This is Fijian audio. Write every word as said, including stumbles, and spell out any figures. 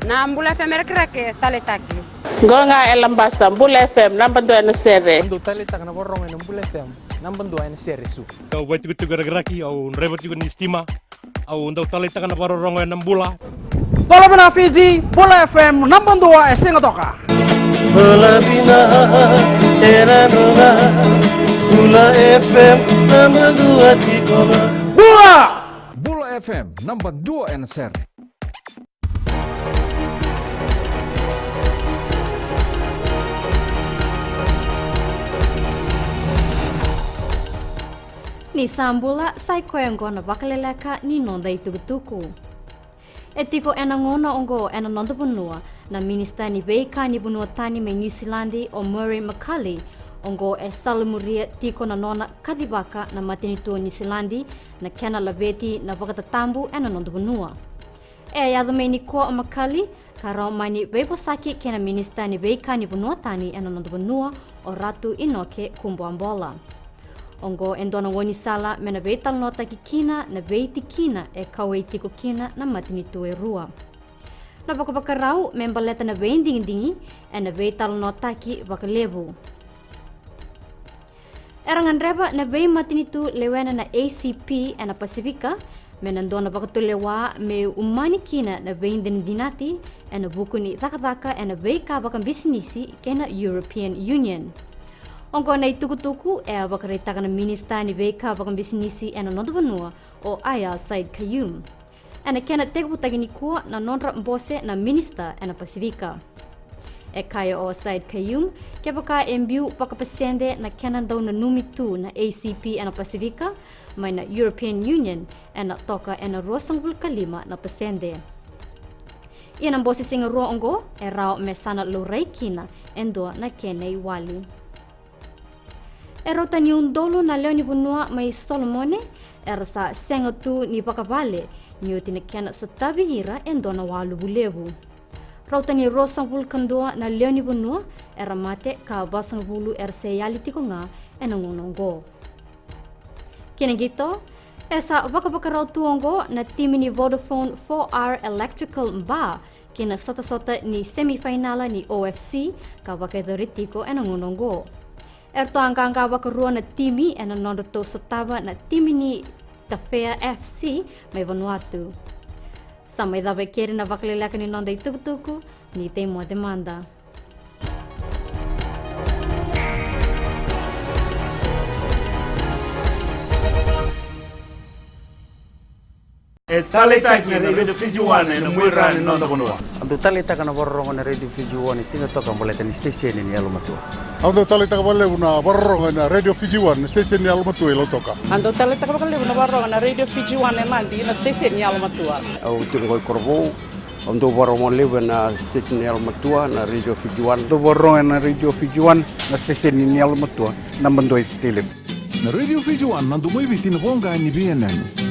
Na Bula F M e Rakiraki, taleitaki. Qo ga e Labasa, Bula F M, naba dua ena sere. Au dau taleitaka na vakarorogo ena Bula F M, naba dua ena sere, Su. Au vaitikotiko e Rakiraki, au draiva tiko ni sitima. Au dau taleitaka na vakarorogo ena Bula. Bula vinaka Fiji, Bula F M, naba dua e Sigatoka. Bula vinaka e Nadroga, Bula F M, naba dua tiko ga. Bula! Bula F M, naba dua ena sere. Ni sa bula, sa i koya oqo na vakaleleka ni noda itukutuku. E tiko ena gauna oqo ena noda vanua na minisita ni veika ni vanua tani mai Niusiladi o Murray McCully. Oqo e salamuria tiko na nona kacivaka na matanitu o Niusiladi na kena laveti na vakatatabu ena noda vanua. E yaco mai nikua o McCully ka rawa mai ni veivosaki kei na minisita ni veika ni vanua tani ena noda vanua o Ratu Inoke Kubuabola. Oqo e dua na gaunisala me na veitalanoataki kina na veitikina e kauwai tiko kina na matanitu e rua. Na vakavakarau me baleta na veidigidigi ena veitalanoataki vakalevu. Era gadreva na veimatanitu lewena na A C P ena Pasifika me na dua na vakatulewa me umani kina na veidinadinati ena vuku ni cakacaka ena veika vakabisinisi kei na European Union. Oqo na itukutuku e a vakaraitaka na minisita ni veika vakabisinisi ena noda vanua o Aiyaz Sayed-Khaiyum. Ena kena tekivutaki nikua na nodra bose na minisita ena Pasifika. E kaya o Sayed-Khaiyum, kevaka e biu vakapasede na kena dau nanumi tu na A C P ena Pasifika mai na European Union, ena toka ena ruasagavulu ka lima na pasede. Ia na bose siga rua oqo e rawa me sa na laurai kina e dua na kena iwali. E rauta ni udolu na lewe ni vanua mai Solomone era sa sega tu ni vakavale ni oti na kena sotavi ira e dua na waluvu levu. Rauta ni ruasagavulu ka dua na lewe ni vanua era mate ka vasagavulu era se yali tiko ga ena gauna oqo. Kina qito, e sa vakavakarau tu oqo na timi ni Vodafone Four R Electrical Bar ki na sotasota ni semifainala ni O F C ka vakayacori tiko ena gauna oqo. Eratou a qaqa vakarua na timi ena nodratou sotava na timi ni Tafea F C mai Vanuatu. Sa mai cava e keri na vakaleleka ni noda itukutuku, ni tei moce mada. E taleitaki na Radio Fiji One ena muaira ni noda vanua. Au dau taleitaka na vakarorogo na Radio Fiji One e Sigatoka baleta ni siteseni ni yalomatua. Au dau taleitaka vakalevu na vakarorogo ena Radio Fiji One, na siteseni ni yalomatua i Lautoka. Au dau taleitaka vakalevu na vakarorogo na Radio Fiji One e Nadi, na siteseni ni yalomatua. Au tiko qo i Korovou. Au dau vakarorogo levu ena siteseni ni yalomatua na Radio Fiji One. Dau vakarorogo ena Radio Fiji One na siteseni ni yalomatua, naba dua e Tailevu. Na Radio Fiji One, na domo i Viti, na voqa ni veiyanuyanu.